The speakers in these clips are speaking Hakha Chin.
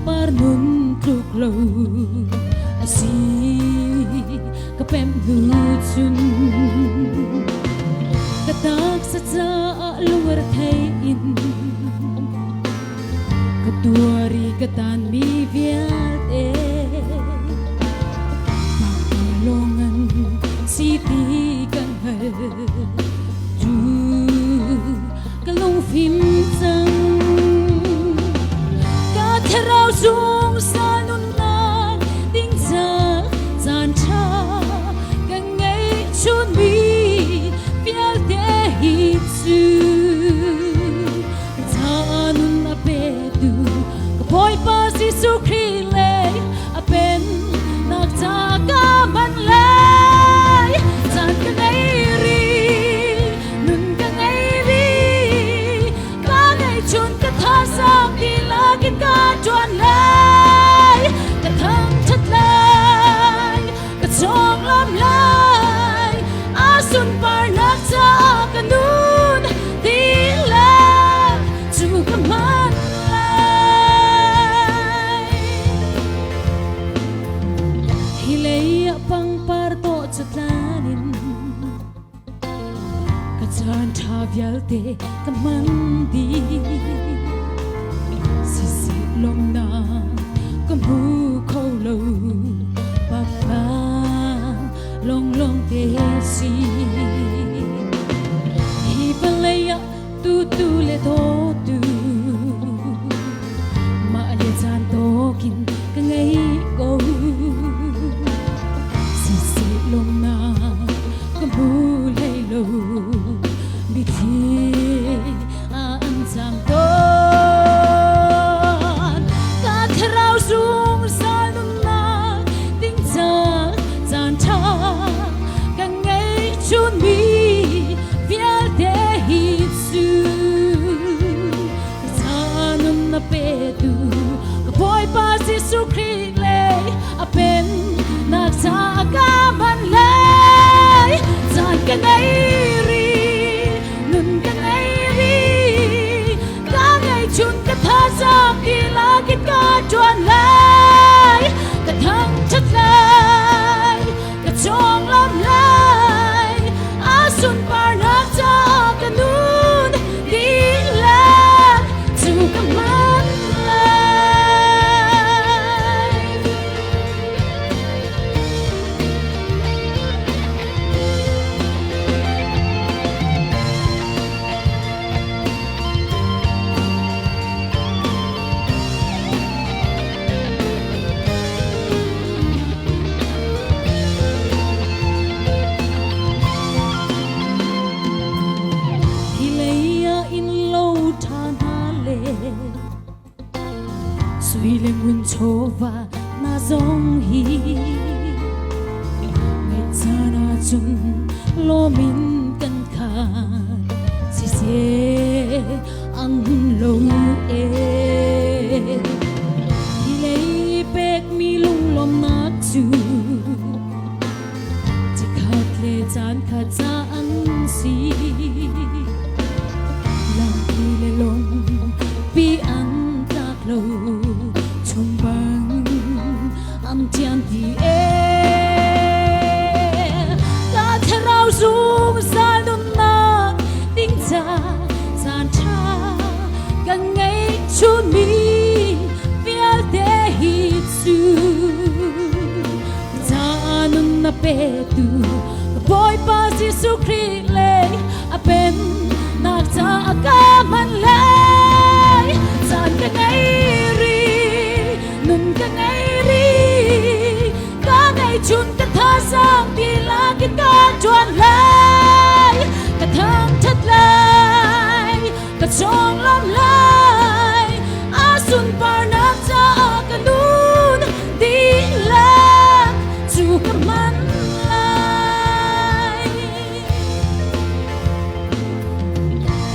Par nun tluk lo a si ka pemh hnu cun ka taksa caah lungre in ka tuar i ka tanmi vialte lawng si ti kan hngal tu ka lungfim cang ka thlarau zungzal nunnak ding ca caan ṭha ka ngeih chunmi vialte hi cu ca nun a petu ka Bawipa Jesuh Khrih le a pennak ca ka hman lai caan ka ngei rih nun ka ngei rih ka ngeihchun ka thazaang dihlak in ka ṭuan lai ka thangṭhat lai ka conglawmh lai a sunparnak caah ka nun dihlak cu ka hman lai hi lei ah pangpar tawh cu tlan in Ka caan ṭha vialte ka hman dih. Siseh lawmhnak ka hmu kho lo. Papa lawnglawng te si. Hi vawlei ah tutu le dawtu mah le caan tawkin ka ngei ko. Siseh lawmhnak ka hmu hlei lo mitthli an cang tawn ka thlarau zungzal nunnak ding ca caan ṭha ka ngei chunmi vialte hi cu ka nun na petu ka Bawipa Jesuh Khrih le a pennak ca ka hman lai caan ka ngei rih nun ka ngei rih ka ngeihchun ka thazaang dihlak in ka ṭuan lai ka thangṭhat lai ka conglawmh lai a sunparnak caah ka nun dihlak cu ka hman lai. Hi lei ah inn lo ṭha hna le sui le ngun chawva hna zong hi ngaih caan ahcun lawm in kan khat siseh an lo e hi lei pekmi lunglawmhnak cu Cikhat le caan khat ca an si. Lampi le lung pi an tlak lo chung bang an tian ti e. Ka thlarau zungzal nunnak ding ca caan ṭha kan ngeih chunmi vialte hi cu Ca nun na petu ka Bawipa Jesuh Khrih le a pennak caah ka hman lai caan ka ngei rih nun ka ngei rih ka ngeihchun ka thazaang dihlak in ka ṭuan lai ka thangṭhat lai ka conglawmh lai a sunparnak caah ka nun dihlak cu ka hman lai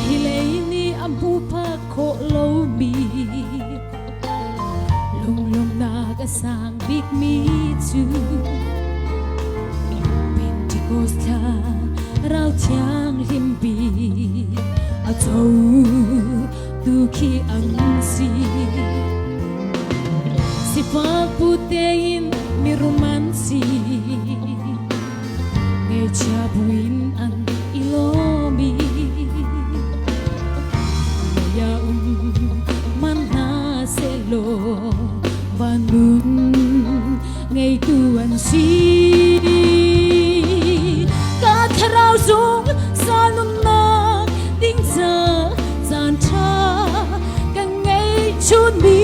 hi lei nih a hmu phak khawh lomi lunglawmhnak a sang bikmi cu Pentecost thla rau thianghlim bik a co tu khi an si. Sifak bu tein mirum an si. Ngeichia buin an i lawm i lei ah um man hna sehlaw van nun ngeitu an si. Ka thlarau zung sa nunnak ding ca caan ṭha ka ngei chunmi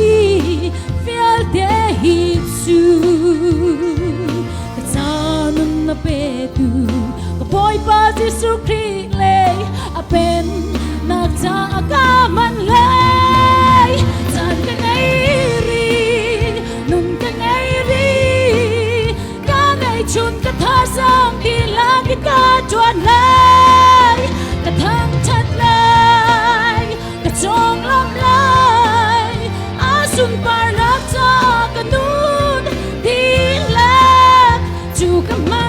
vialte hi cu ka ca nun na petu ka Bawipa Jesuh Khrih lei a pennak ca ka man lei caan ka ngei rih nun ka ngei rih ka ngeihchun ka thazaang dihlak in ka ṭuan lai ka thangṭhat lai ka conglawmh lai a sunparnak ca ka nun dihlak cu ka hman.